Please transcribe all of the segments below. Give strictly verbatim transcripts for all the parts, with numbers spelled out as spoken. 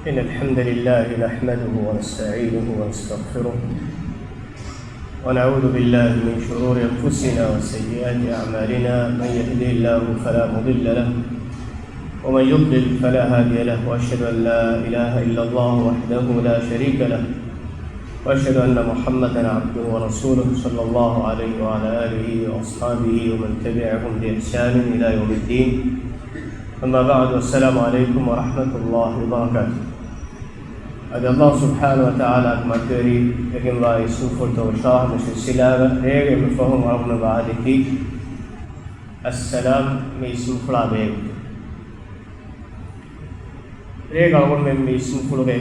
إن الحمد لله نحمده ونستعينه ونستغفره، ونعوذ بالله من شرور أنفسنا وسيئات أعمالنا. من يهده الله فلا مضل له، ومن يضلل فلا هادي له، وأشهد أن لا إله إلا الله وحده لا شريك له، وأشهد أن محمدا عبده ورسوله، صلى الله عليه وعلى آله وأصحابه ومن تبعهم بإحسان إلى يوم الدين. أما بعد، السلام عليكم ورحمة الله وبركاته. އަދި އަﷲ ސުބްޙާނަހޫ ވަތަޢާލާގެ މަތިވެރިވެގެންވާ އިސްމުފުޅުތަކުގެ ޝަރަޙަ މި ސިލްސިލާގަ ރޭގެ އެންމެ ފަހުން އަޅުގަނޑުމެން ވާހަކަ ދެއްކީ އައްސަލާމް މި އިސްމުފުޅާ ބެހޭގޮތުން. ރޭގަ އަޅުގަނޑުމެން މި އިސްމުފުޅުގެ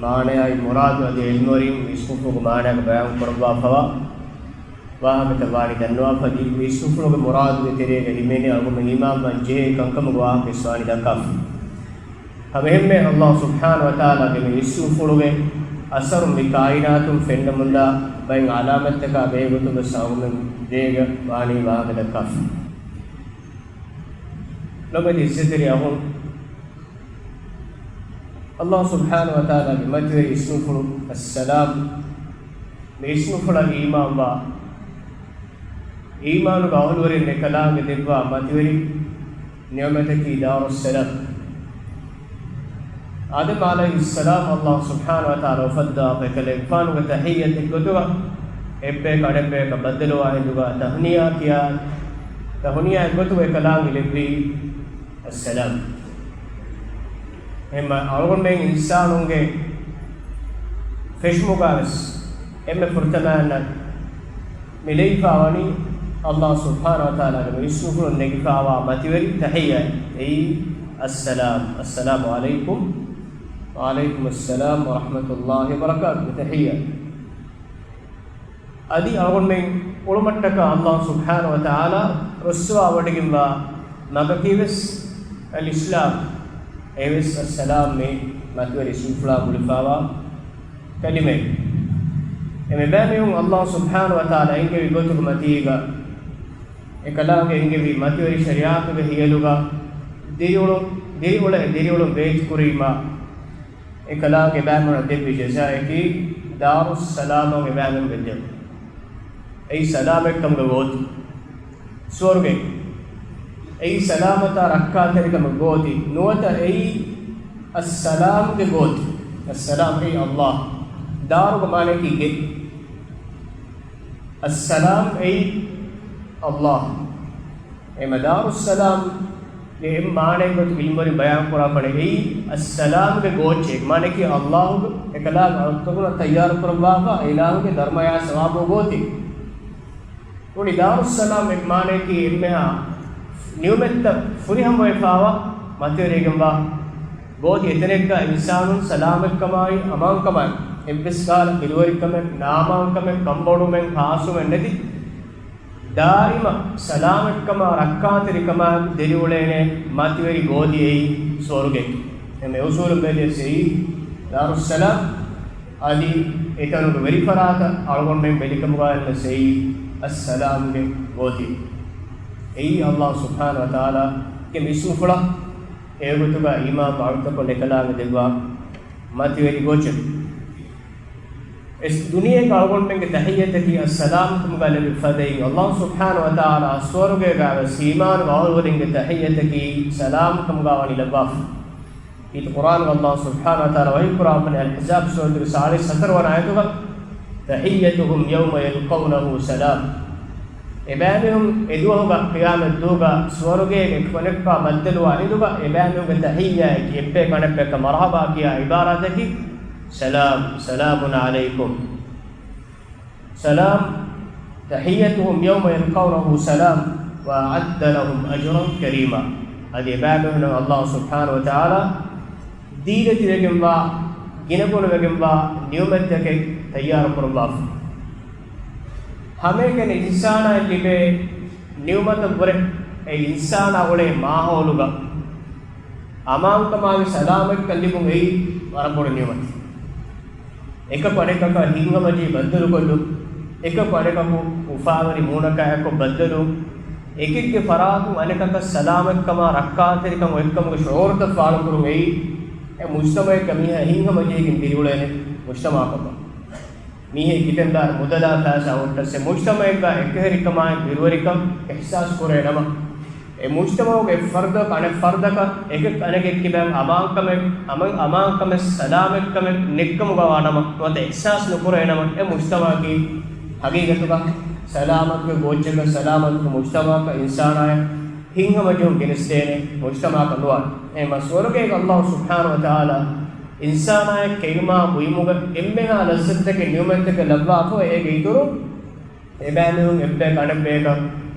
މާނައާއި މުރާދު އަދި ޢިލްމުވެރިން މި އިސްމުފުޅުގެ މާނައަކަށް ބަޔާން ކުރައްވާފަވާ ވާހަކަތައް ވާނީ ދަންނަވާފަ. އަދި މި އިސްމުފުޅުގެ މުރާދުގެ ތެރޭގަ ހިމެނޭ އަޅުގަނޑުމެން އީމާންވާން ޖެހޭ ކަންކަމުގެ ވާހަކަ ވެސް ވާނީ ދައްކާފަ. ހަމައެހެންމެ އަﷲ ސުބްޙާނަހޫ ވަތަޢާލާގެ މި އިސްމުފުޅުގެ އަސަރު މި ކާއިނާތުން ފެންނަމުންދާ ބައެއް ޢަލާމަތްތަކާ ބެހޭގޮތުން ވެސް އަޅުގަނޑުމެން ރޭގަ ވާނީ ވާހަކަ ދައްކާފަ. ލޮބުވެތި އިއްޒަތްތެރި އަޚުން، އަﷲ ސުބްޙާނަހޫ ވަތަޢާލާގެ މަތިވެރި އިސްމުފުޅު އައްސަލާމް، މި އިސްމުފުޅަށް އީމާންވާ، އީމާނުގެ އަހުލުވެރިން އެކަލާނގެ ދެއްވާ މަތިވެރި ނިޢުމަތަކީ ދާރުއްސަލާމް. އާދަމް ޢަލައިހިއްސަލާމް އަﷲ ސުބްޙާނަހޫ ވަތަޢާލާ އުފައްދާފަ އެކަލޭގެފާނުގެ ތަޙިއްޔަތެއްގޮތުގަ އެއްބަޔަކަށް އަނެއްބަޔަކަށް ބައްދަލުވާ ހިނދުގަ ތަހުނިޔާ ކިޔާ، ތަހުނިޔާއެއްގޮތުގަ އެކަލާނގެ ލެއްވީ އައްސަލާމް. އެހެންމަ އަޅުގަނޑުމެން އިންސާނުންގެ ފެށުމުގަވެސް އެންމެ ފުރަތަމައިންނަށް މި ލެއިފަވަނީ އަﷲ ސުބްޙާނަހޫ ވަތަޢާލާގެ މި އިސްމުފުޅުން ނެގިފަވާ މަތިވެރި ތަޙިއްޔާ. އެއީ އައްސަލާމް، އައްސަލާމު ޢަލައިކުމް ވަޢަލައިކުމުއްސަލާމް ވަރަޙްމަތުﷲ ވަބަރަކާތުހު ތަޙިއްޔާ. އަދި އަޅުގަނޑުމެން އުޅުމަށްޓަކާ އަﷲ ސުބްޙާނަހޫ ވަތަޢާލާ ރުއްސަވާ ވޮޑިގެންވާ މަގަކީ ވެސް އަލްއިސްލާމް. އެވެސް އައްސަލާމް މި މަތިވެރި އިސްމުފުޅާ ގުޅިފަވާ ކަލިމައެއް. އެ މިބައިމީހުން އަﷲ ސުބްޙާނަހޫ ވަތަޢާލާ އެންގެވި ގޮތުގެ މަތީގަ، އެކަލާނގެ އެންގެވި މަތިވެރި ޝަރީޢަތުގެ ހިޔަލުގަ ދިރިއުޅު، ދިރިއުޅޭ ދިރިއުޅުން ބޭތިކުރީމާ، އެކަލާނގެ އެބައިމީހުންނަށް ދެއްވި ޖަޒާއަކީ ދާރުއްސަލާމަށް އެބައިމީހުން ގެންދެވުން. އެއީ ސަލާމަތްކަމުގެ ގޯތި. ސުވަރުގެ. އެއީ ސަލާމަތާ ރައްކާތެރިކަމުގެ ގޯތި. ނުވަތަ އެއީ އައްސަލާމްގެ ގޯތި. އައްސަލާމް އެއީ އަﷲ. ދާރުގެ މާނައަކީ ގެ. އައްސަލާމް އެއީ އަﷲ. އެމަ ދާރުއްސަލާމްގެ އެއް މާނައެއް ގޮތުގަ ޢިލްމުވެރިން ބަޔާންކުރާ ފަނެ އެއީ އައްސަލާމްގެ ގޯއްޗެއް. މާނައަކީ އަﷲގެ އެކަލާނގެ އަޅުތަކުންނަށް ތައްޔާރުކުރައްވާފަ އިލާހުގެ ދަރުމަޔާ ސަވާބު ގޯތި. ނޫނީ ދާރުއްސަލާމް އެއް މާނައަކީ އެންމެހާ ނިޢުމަތްތައް ފުރިހަމަވެފަވާ މަތިވެރިވެގެންވާ ގޯތި. އެތަނެއްގަ އިންސާނުން ސަލާމަތްކަމާއި އަމާންކަމާއި އެއްވެސް ކަހަލަ ބިރުވެރިކަމެއް، ނާއަމާންކަމެއް، ކަންބޮޑުވުމެއް، ހާސްވުމެއް ނެތި، ދާއިމަށް ސަލާމަތްކަމާ ރައްކާތެރިކަމާ ދެރިއުޅޭނެ މަތިވެރި ގޯތި އެއީ ސުވަރުގެ. އެމެ އުސޫލުން ބެލިޔަސް އެއީ ދާރުއްސަލާމް. އަދި އެތަނުގެ ވެރިފަރާތަށް އަޅުގަނޑުމެން ވެލިކަމުގައި އަންނަސް އެއީ އައްސަލާމްގެ ގޯތި. އެއީ އަﷲ ސުބްޙާނަހޫ ވަތަޢާލާގެ މި އިސްމުފުޅަށް އެގޮތުގަ އީމާންވާ އަޅުތަކުން އެކަލާނގެ ދެއްވާ މަތިވެރި ގޯއްޗެއް. އެސް ދުނިޔޭގަ އަޅުގަނޑުމެންގެ ތަޙިއްޔަތަކީ އައްސަލާމްކަމުގަ ލެއްވި ފަދައިން، އަﷲ ސުބްޙާނަހޫ ވަތަޢާލާ ސުވަރުގޭގަވެސް އީމާނުގެ އަހުލުވެރިންގެ ތަޙިއްޔަތަކީ ސަލާމްކަމުގަ ވަނީ ލައްވާފަ. އީތި ޤުރްއާނުގަ އަﷲ ސުބްޙާނަހޫ ވަތަޢާލާ ވަޙީކުރާފަނި އަލްއަޙްޒާބް ސޫރަތުގެ ސާޅީސް ހަތަރު ވަނަ އާޔަތުގަ، تحيتهم يوم يلقونه سلام. އެބައިމީހުން އެދުވަހުގަ ޤިޔާމަތްދުވަހުގަ ސުވަރުގޭގެ އެކަނިކާ ބައްދަލުވާ ހިނދުގަ އެބައިމީހުންގެ ތަޙިއްޔާއަކީ އެއްބަޔަކަށް އަނެއްބަޔަކަށް މަރްޙަބާ ކިޔާ ޢިބާރާތަކީ، سلام، سلام عليكم. سلام، تحيتهم يوم يلقونه سلام، وأعد لهم أجرا كريما. އަދި އެބައިމީހުންނަށް އަﷲ ސުބްޙާނަހޫ ވަތަޢާލާ ދީލަތިވެގެންވާ، ގިނަގުނަވެގެންވާ ނިޢުމަތްތަކެއް ތައްޔާރުކުރައްވާފަ. ހަމައެކަނި އިންސާނާއަށް ލިބޭ ނިޢުމަތަށްވުރެ އެ އިންސާނާ އުޅޭ މާހައުލުގަ އަމާންކަމާއި ސަލާމަތްކަން ލިބުން އެއީ ވަރަށް ބޮޑު ނިޢުމަތެއް. އެކަކު އަނެކަކަށް ހިތްހަމަޖެހި ބައްދަލުކޮށްލުން، އެކަކު އަނެކަކު އުފާވެރި މޫނަކާއެއްކޮށް ބައްދަލުވުން، އެކެއްގެ ފަރާތުން އަނެކަކަށް ސަލާމަތްކަމާ ރައްކާތެރިކަން އޮތްކަމުގެ ޝުޢޫރުތައް ފާޅުކުރުން އެއީ އެ މުޖްތަމަޢެއްގަ މީހާ ހިތްހަމަޖެހިގެން ދިރިއުޅޭނެ މުޖްތަމަޢަކަށް. މީހެއް ކިތަންދާރަ މުދަލާ ފައިސާ ހުއްޓަސް އެ މުޖްތަމަޢެއްގަ އެކަހެރިކަމާއި ބިރުވެރިކަން އިޙްސާސް ކުރޭނަމަ، އެ މުޖްތަމަޢުގެ އެއް ފަރްދަކަށް އަނެއް ފަރްދަކަށް އެކެއް އަނެކެއް ކިބައިން އަމާންކަމެއް، އަމާންކަމެއް، ސަލާމަތްކަމެއް ނެތްކަމުގަ ވާނަމަ، ނުވަތަ އިޙްސާސް ނުކުރޭނަމަ، އެ މުޖްތަމަޢަކީ ހަގީގަތުގަ ސަލާމަތުގެ ގޯއްޗަކަށް، ސަލާމަތުގެ މުޖްތަމަޢަކަށް އިންސާނާއަށް ހިތްހަމަޖެހުން ގެނެސްދޭނެ މުޖްތަމަޢަކަށް ނުވާނެ. އެހެންމަ ސުވަރުގޭގަ ﷲ ސުބްޙާނަހޫ ވަތަޢާލާ އިންސާނާއަށް ކެއުމާ ބުއިމުގަ އެންމެހާ ލައްޒަތުތަކެއް ނިޢުމަތްތަކެއް ލައްވާފަވޭ. އޭގެ އިތުރު އެބައިމީހުން އެއްބަޔަކު އަނެއްބަޔަކަށް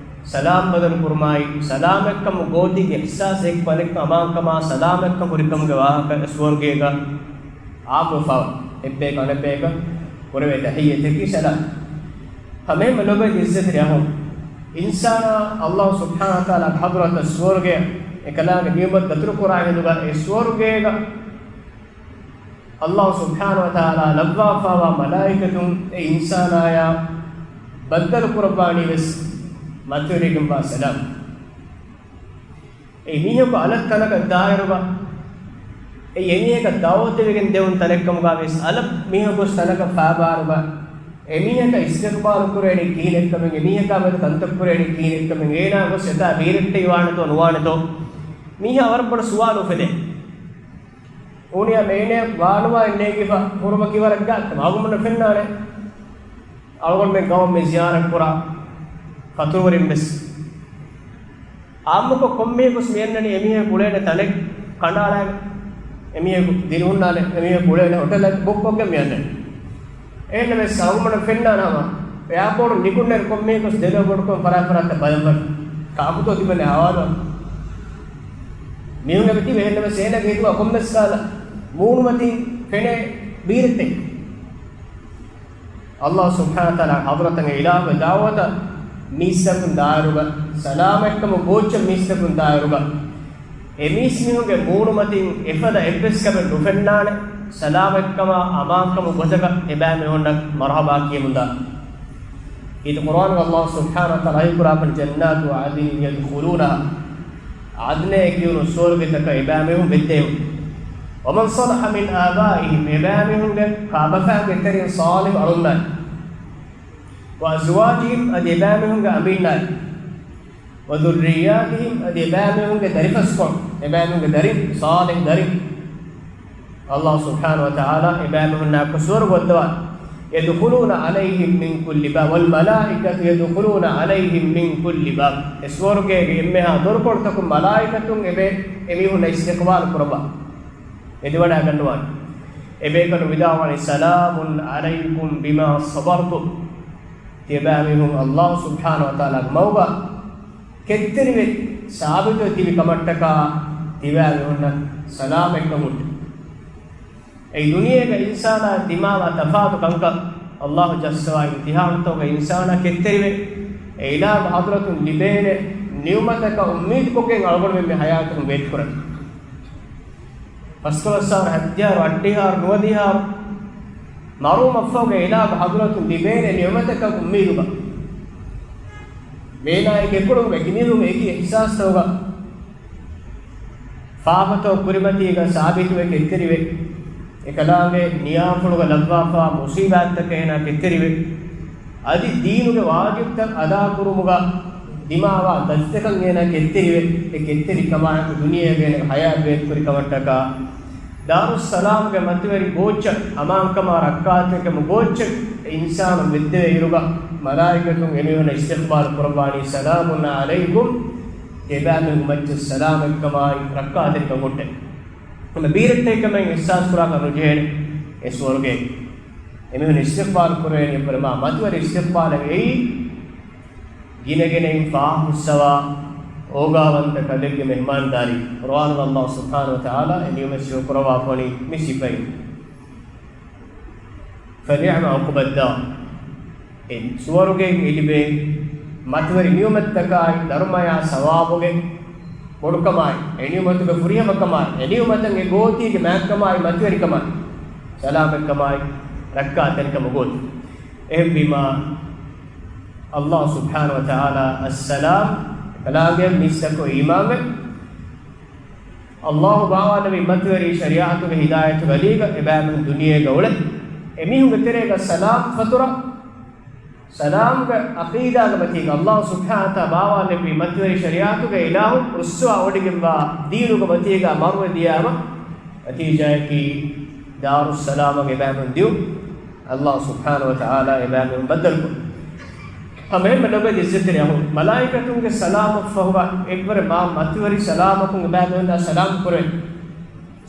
ސަލާމް ބަދަލު ކުރުމާއި، ސަލާމަތްކަމުގެ ގޯތީގެ އިޙްސާސް އެކު އަނެއްކަން އަމާންކަމާ ސަލާމަތްކަން ހުރިކަމުގެ ވާހަކަ އެ ސުވަރުގޭގަ އާއްމުވެފަވޭ. އެއްބަޔަކު އަނެއްބަޔަކަށް ކުރެވޭ ތަޙިއްޔަތަކީ ސަލާމް. ހަމައެހެންމެ ލޮބުވެތި ޢިއްޒަތްތެރި އަޚުން، އިންސާނާ ﷲ ސުބްޙާނަހޫ ވަތަޢާލާގެ ޙަޟްރަތަށް ސުވަރުގެ އެކަލާނގެ ނިޢުމަތް ދަތުރުކުރާ ހިނދުގަ އެ ސުވަރުގޭގަ ﷲ ސުބްޙާނަހޫ ވަތަޢާލާ ލައްވާފަވާ މަލާއިކަތުން އެ އިންސާނާޔާ ބައްދަލު ކުރައްވާނީ ވެސް މަތިވެރިގެންވާ ސަލާމް. އެ މީހަކު އަލަށް ތަނަކަށް ދާއިރުގަ، އެ އެމީހަކަށް ދަޢުވަތު ދެވިގެން ދެވުނު ތަނެއްކަމުގަ ވެސް އަލަށް މީހަކު ގޮސް ތަނަކަށް ފާބާރުގަ، އެމީހަކަށް އިސްތިޤްބާލު ކުރޭނީ ކިހިނެއްކަމެއް، އެމީހަކާ މެދު ކަންތައް ކުރޭނީ ކިހިނެއްކަމެއް، އޭނާ ގޮސް އެތާ ބީރައްޓެހިވާނެތޯ ނުވާނެތޯ، މީހާ ވަރަށް ބޮޑު ސުވާލު އުފެދޭ. އޫނިޔާ މޭނެ ވާނުވާ ނޭގިފަ ހުރުމަކީ ވަރަށް ގާތް ކަމެއް. އަޅުގަނޑު ފެންނާނެ. އަޅުގަނޑުމެން ގައުމެއް ޒިޔާރަތް ކުރާ ފަތުރުވެރިން ވެސް އާއްމުކޮށް ކޮންމެއަކުސް މިއަންނަނީ އެމީހަކު އުޅޭނެ ތަނެއް ކަނޑާލާނެ، އެމީހަކު ދިރިހުންނާނެ، އެމީހަކު އުޅޭނެ ހޮޓަލެއް ބުކްކޮށްގެން މިއަންނަނީ. އެހެންނަމަވެސް އަޅުގަނޑު ފެންނާނެ ހަމަ އެއާޕޯޓު ނިކުންނެރު ކޮންމެއަކުސް ދެލޯ ބޮޑުކޮށް ފަރާތް ފަރާތްތައް ބަލަން ބަލަން. ކާކުތޯ ތިބެން އަވާލު. މީހުން އެބަތިބެ އެހެންނަމަވެސް އޭނާގެ ހިތުގަ ކޮންމެސް ކާލަ މޫނުމަތިން ފެނޭ ބީރެއްޓެއް. ﷲ ސުބްޙާނަހޫ ވަތަޢާލާ ޙަޟްރަތަށް އެ އިލާހުގެ ދަޢުވަތަށް މީސްތަކުން ދާއިރުގަ، ސަލާމަތްކަމުގެ ގޯއްޗަށް މީސްތަކުން ދާއިރުގަ، އެ މީސްމީހުންގެ މޫނުމަތިން އެފަދަ އެއްވެސް ކަމެއް ނުފެންނާނެ، ސަލާމަތްކަމާ އަމާންކަމުގެ ގޮތަކަށް އެބައިމީހުންނަށް މަރުޙަބާ ކިޔަމުންދާނެ. އީދު ޤުރުއާނުގަ ﷲ ސުބްޙާނަހޫ ވަތަޢާލާ ވަޙީކުރާ ފަން جَنَّاتُ عَدْنٍ يَدْخُلُونَهَا، ޢަދްނޭ ކިޔުނު ސުވަރުގެތަކަށް އެބައިމީހުން ވެއްދެވުން. وَمَنْ صَلَحَ مِنْ آبَائِهِمْ، އެބައިމީހުންގެ ކާބަފައިންގެ ތެރެއިން ޞާލިޙު އަޅުންނާއި، وَأَزْوَاجِهِمْ، އަދި އެބައިމީހުންގެ އަނބީންނާއި، وَذُرِّيَّاتِهِمْ، އަދި އެބައިމީހުންގެ ދަރިފަސްކޮޅު، އެބައިމީހުންގެ ދަރިން، ޞާލިޙު ދަރިން. ﷲ ސުބްޙާނަހޫ ވަތަޢާލާ އެބައިމީހުންނާ ސުވަރުގެ ވައްދަވާ، يَدْخُلُونَ عَلَيْهِمْ مِنْ كُلِّ بَابٍ، وَالْمَلَائِكَةُ يَدْخُلُونَ عَلَيْهِمْ مِنْ كُلِّ بَابٍ. އެ ސުވަރުގޭގެ އެންމެހާ ދޮރުކޮޅުތަކުން މަލާއިކަތުން އެބަ އެމީހުންނަށް އިސްތިޤްބާލު ކުރައްވާ، އެދިވަޑައިގަންނަވާނެ. އެބޭކަލުން ވިދާޅުވާނީ، سَلَامٌ عَلَيْكُمْ بِمَا صَبَرْتُمْ. ތިޔަބައިމީހުން ﷲ ސުބްޙާނަހޫ ވަތަޢާލާގެ މަގުގަ ކެތްތެރިވެ ސާބިތުވެ ތިބި ކަމަށްޓަކާ ތިބާމީހުންނަށް ސަލާމަތްކަން ހުއްޓޭ. އެއީ ދުނިޔޭގަ އިންސާނާ ދިމާވާ ތަފާތު ކަންކަން. ﷲ ޖައްސަވާ އިމްތިޙާނުތަކުގަ އިންސާނާ ކެތްތެރިވެ، އެ އިލާހުގެ ޙަޟްރަތުން ލިބޭނެ ނިޢުމަތަކަށް އުއްމީދުކޮށްގެން އަޅުގަނޑުމެން މި ޙަޔާތުން ވޭތުކުރަނީ. ފަސްކޮޅަސް އަހަރު، ހަތްދިހަ އަހަރު، އަށްޑިހަ އަހަރު، ނުވަދިހަ އަހަރު މަރުވުމަށްފަހުގަ އިލާހުގެ ޙަޟްރަތުން ލިބޭނެ ނިޢުމަތަކަށް އުއްމީދުގަ، މޭނާއެކު އެކުޅުން އެކިމީހުން އެކި އިޙްސާސްތަކުގަ ފާފަތައް ކުރިމަތީގަ ސާބިތުވެ ކެތްތެރިވެ، އެކަލާނގެ ނިޔާފުޅުގަ ލައްވާފަވާ މުޞީބާތްތަކަށް އޭނާ ކެތްތެރިވެ، އަދި ދީނުގެ ވާޖިބްތައް އަދާކުރުމުގަ ދިމާވާ ދަތިތަކަށް އޭނާ ކެތްތެރިވެ، އެ ކެތްތެރި ކަމާއެކު ދުނިޔޭގަ އޭނާގެ ޙަޔާތް ވޭތުކުރި ކަމަށްޓަކާ، ދާރުއްސަލާމްގެ މަތިވެރި ގޯއްޗަށް، އަމާންކަމާ ރައްކާތެރިކަމުގެ ގޯއްޗަށް އެ އިންސާނުން ވެއްދެވޭ އިރުގަ، މަލާއިކަތުން އެމީހުންނަށް އިސްތިޤްބާލު ކުރައްވާނީ، سَلَامٌ عَلَيْكُمْ، ތިޔަބައިމީހުން މައްޗަށް ސަލާމަތްކަމާއި ރައްކާތެރިކަން ހުއްޓޭ. ހަމަ ބީރައްޓެހިކަމެއް އިޙްސާސް ކުރާކަށް ނުޖެހޭނެ އެ ސުވަރުގޭގަ. އެމީހުން އިސްތިޤްބާލު ކުރެވޭނީ އެއްވަރު މާ މަތިވެރި އިސްތިޤްބާލެއް. އެއީ ގިނަގިނައިން ފާހަށް ހުއްސަވާ އޯގާވަންތަ ކަލެއްގެ މެހްމާންދާރީ. ޤުރުއާނުގަ ﷲ ސުބްޙާނަހޫ ވަތަޢާލާ އެ ނިޢުމަތް ޝުކުރުވާފަވަނީ މި ސިފައިން. فَنِعْمَ عُقْبَى الدَّارِ. އެ ސުވަރުގެއިން އެ ލިބޭ މަތިވެރި ނިޢުމަތްތަކާއި، ދަރުމަޔާ ސަވާބުގެ ބޮޑުކަމާއި، އެ ނިޢުމަތުގެ ފުރިހަމަކަމާއި، އެ ނިޢުމަތަށް އެ ގޯތީގެ މާތްކަމާއި، މަތިވެރިކަމާއި، ސަލާމަތްކަމާއި، ރައްކާތެރިކަމުގެ ގޯތި. އެހެންވީމާ، ﷲ ސުބްޙާނަހޫ ވަތަޢާލާ އައްސަލާމް، ކަލާނގެ މީސްތަކު އީމާންވެ، އައްލާހު ބާވާލެއްވި މަތިވެރި ޝަރީޢަތުގެ ހިދާޔަތުގެ އަލީގަ އެބައިމީހުން ދުނިޔޭގަ އުޅެ، އެމީހުންގެ ތެރޭގަ ސަލާމް ފަތުރަ، ސަލާމްގެ އަޤީދާގެ މަތީގަ އައްލާހު ސުބްޙާނަހު ވަތަޢާލާ ބާވާލެއްވި މަތިވެރި ޝަރީޢަތުގެ އިލާހު ރުއްސުވާ ވޮޑިގެންވާ ދީނުގެ މަތީގަ މަރުވެ ދިޔާމަ، ނަތީޖާއަކީ ދާރުއްސަލާމަށް އެބައިމީހުން ދިޔުން. އައްލާހު ސުބްޙާނަހު ވަތަޢާލާ އެބައިމީހުން ބައްދަލުކުރުން. ހަމައެހެންމެ ލޮބުވެތި އިއްޒަތްތެރި އަޚުން، މަލާއިކަތުންގެ ސަލާމަށްފަހުގަ އެއްވަރެއް މާ މަތިވެރި ސަލާމަކުން އެބައިމީހުންނާ ސަލާމް ކުރެވޭ.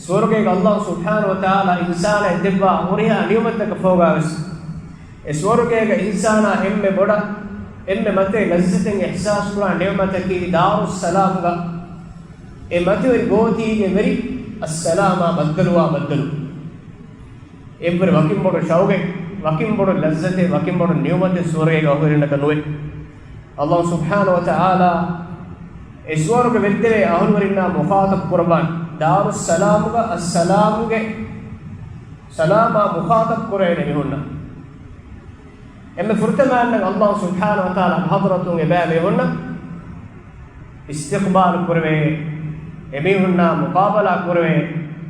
ސުވަރުގޭގަ އައްލާހު ސުބްޙާނަހު ވަތަޢާލާ އިންސާނާއަށް ދެއްވާ ހުރިހާ ނިޢުމަތްތަކަށް ފަހުގަވެސް، އެ ސުވަރުގޭގަ އިންސާނާ އެންމެ ބޮޑަށް، އެންމެ މަތިވެރި ލައްޒަތެއް އިޙްސާސް ކުރާ ނިޢުމަތަކީ ދާރުއްސަލާމްގަ އެ މަތިވެރި ގޯތީގެ ވެރި އައްސަލާމާ ބައްދަލުވާ ބައްދަލު. އެއްވަރެއް ވަކިން ބޮޑު ޝައުގެއް، ވަކިން ބޮޑު ލައްޒަތެއް، ވަކިން ބޮޑު ނިޢުމަތެއް ސުވަރުގޭގެ އަހުރެންނަކަށް ނުވޭ. އައްލާހު ސުބްޙާނަހު ވަތަޢާލާ އެ ސުވަރުގެ ވެއްދެވޭ އަހުލުވެރިންނާ މުޚާޠަބު ކުރައްވާނެ. ދާރުއްސަލާމުގަ އައްސަލާމުގެ ސަލާމާ މުޚާޠަބު ކުރެވޭނެ މީހުންނަށް. އެންމެ ފުރަތަމައަށް އައްލާހު ސުބްޙާނަހު ވަތަޢާލާގެ ޙަޟްރަތުން އެބައިމީހުންނަށް އިސްތިޤްބާލު ކުރެވޭ، އެމީހުންނާ މުޤާބަލާ ކުރެވޭ،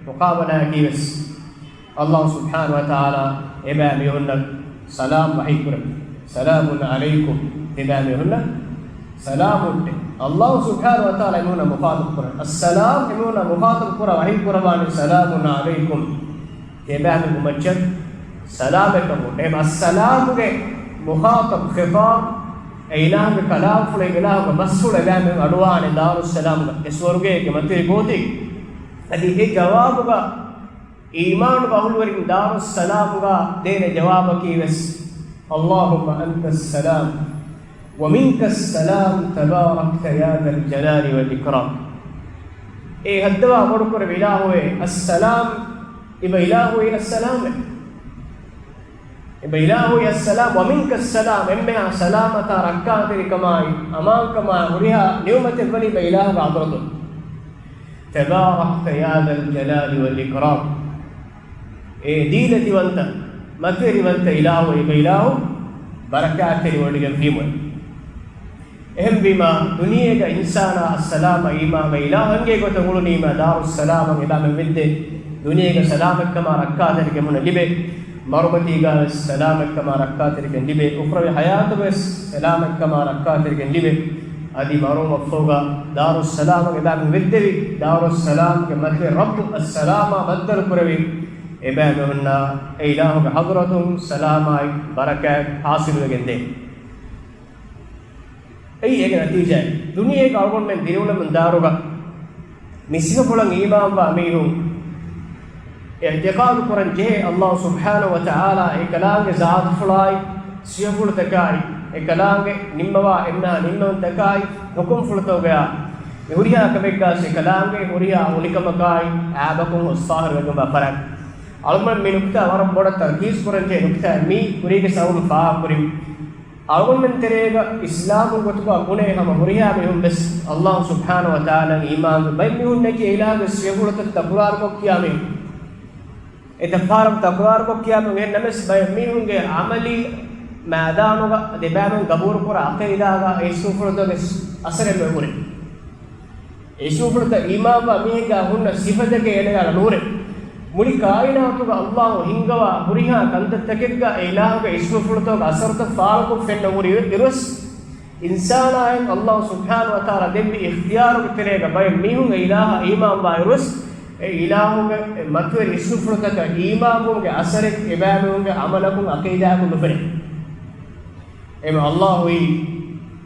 މުޤާބަލާއަކީ ވެސް އައްލާހު ސުބްޙާނަހު ވަތަޢާލާ އެބައިމީހުންނަށް ސަލާމް ވަޙީ ކުރޭ. ސަލާމުން ޢަލައިކުމް. އެބައިމީހުންނަށް ސަލާމް އޮއްޓޭ. އައްލާހު ސުބްޙާނަހު ވަތަޢާލާ އެމީހުންނާ މުޚާޠަބު ކުރޭ. އައްސަލާމް އެމީހުންނާ މުޚާޠަބު ކުރާ ވަޙީ ކުރައްވާނީ ސަލާމުން ޢަލައިކުމް. އެބައިމީހުން މައްޗަށް ސަލާމެއް ކަމުން. އެ އައްސަލާމުގެ މުޚާޠަބު ޚިޠާބު އެ އިލާހުގެ ކަލާމްފުޅު، އެ އިލާހުގެ ބަސްފުޅު އެބައިމީހުން އަޑުއަހާނެ ދާރުއްސަލާމުގަ އެ ސުވަރުގޭގެ މަތިވެރި ގޯތީގަ. އަދި އެ ޖަވާބުގަ އީމާނުގެ އަހުލުވެރިން ދާރުއްސަލާމުގަ ދޭނެ ޖަވާބަކީ ވެސް، اللهم أنت السلام ومنك السلام تباركت يا ذا الجلال والإكرام. އޭ ހައްދަވާ ބޮޑުކުރެއްވި އިލާހުއޭ އައްސަލާމް، އެބަ އިލާހުއޭ އައްސަލާމޭ. އެބަ އިލާހުއޭ އައްސަލާމް، ومنك السلام، އެންމެހާ ސަލާމަތާ ރައްކާތެރިކަމާއި އަމާންކަމާއި ހުރިހާ ނިޢުމަތެއް ވަނީ އެބަ އިލާހުގެ ޙަޟްރަތުން. تباركت يا ذا الجلال والإكرام. އޭ ދީލަތިވަންތަ، މަތިވެރިވަންތަ އިލާހު، އެބަ އިލާހު ބަރަކާތްތެރިވޮޑިގެން ވީމު. އެހެންވީމާ، ދުނިޔޭގަ އިންސާނާ އައްސަލާމް އީމާން އިލާހު އެނގޭ ގޮތަށް އުޅުނީމާ، ދާރުއްސަލާމަށް އެބައިމީހުން ވެއްދޭ، ދުނިޔޭގަ ސަލާމަތްކަމާ ރައްކާތެރިކަން އެމީހުންނަށް ލިބޭ، މަރުމަތީގަ ވެސް ސަލާމަތްކަމާ ރައްކާތެރިކަން ލިބޭ، އުޚްރަވީ ޙަޔާތުގަ ވެސް ސަލާމަތްކަމާ ރައްކާތެރިކަން ލިބޭ. އަދި މަރުވުމަށްފަހުގަ ދާރުއްސަލާމަށް އެބައިމީހުން ވެއްދެވި، ދާރުއްސަލާމްގެ މަތިވެރި ރައްބު އައްސަލާމާ ބައްދަލު ކުރެވި، އެބައިމީހުންނާ އެ އިލާހުގެ ޙަޟްރަތުން ސަލާމާއި ބަރަކާތް ޙާޞިލުވެގެންދޭ. އެއީ އޭގެ ނަތީޖާއެއް. ދުނިޔޭގަ އަޅުގަނޑުމެން ދިރިއުޅެމުން ދާއިރުގަ މި ސިފަފުޅަށް އީމާންވާ މީހުން އިޢްތިޤާދު ކުރަން ޖެހޭ، އައްލާހު ސުބްޙާނަހު ވަތަޢާލާ އެކަލާނގެ ޒާތުފުޅާއި ސިފަފުޅުތަކާއި، އެކަލާނގެ ނިންމަވާ އެންމެހާ ނިންމަވުންތަކާއި ޙުކުމްފުޅުތަކުގައި މި ހުރިހާ ކަމެއްގަ އެކަލާނގެ ހުރިހާ އުނިކަމަކާއި އައިބަކުން އޮއްސާހަރުވެގެންވާ ފަރާތް. އަޅުގަނޑު މި ނުކުތާ ވަރަށް ބޮޑަށް ތަރްކީޒް ކުރަން ޖެހޭ ނުކުތާއެއް މީ ކުރީގެ ސަބަބުން ފާހަގަކުރިން. އަޅުގަނޑުމެން ތެރޭގަ އިސްލާމު ގޮތުގަ ބުނޭ ހަމަ ހުރިހާ މީހުން ވެސް އައްލާހު ސުބްޙާނަހު ވަތަޢާލާ އީމާންވެ ބައެއް މީހުންނަކީ އެއިލާހުގެ ސިފަފުޅުތައް ތަކުރާރުކޮށް ކިޔާ މީހުން. އެ ތަފާރަށް ތަކުރާރުކޮށް ކިޔާ މީހުން އެހެން ނަމަވެސް ބައެއް މީހުންގެ ޢަމަލީ މައިދާނުގަ އަދި އެބައިމީހުން ގަބޫލުކުރާ ޢަޤީދާގަ އެ ސިފަފުޅުތަކުގެ އަސަރެއް ނުކުރޭ. އެ ސިފަފުޅުތައް އީމާންވާ މީހެއްގަ ހުންނަ ސިފަތަކެއް އޭނަގަ ނޫނޭ. މުޅި ކާއިނާތުގަ އައްލާހު ހިންގަވާ ހުރިހާ ކަންތައްތަކެއްގަ އެ އިލާހުގެ އިސްމުފުޅުތަކުގެ އަސަރުތައް ފާޅުކޮށް ފެންނަ ހުރި އިރުވެސް، އިންސާނާއަށް އައްލާހު ސުބްޙާނަހު ވަތަޢާލާ ދެއްވި އިޚްތިޔާރުގެ ތެރޭގަ ބައެއް މީހުން އެ އިލާހަށް އީމާންވާ އިރުވެސް، އެ އިލާހުގެ އެ މަތިވެރި އިސްމުފުޅުތަކަށް އީމާންވުމުގެ އަސަރެއް އެބައިމީހުންގެ ޢަމަލަކުން ޢަޤީދާއަކުން ނުފެނޭ. އެމަ އައްލާހުއީ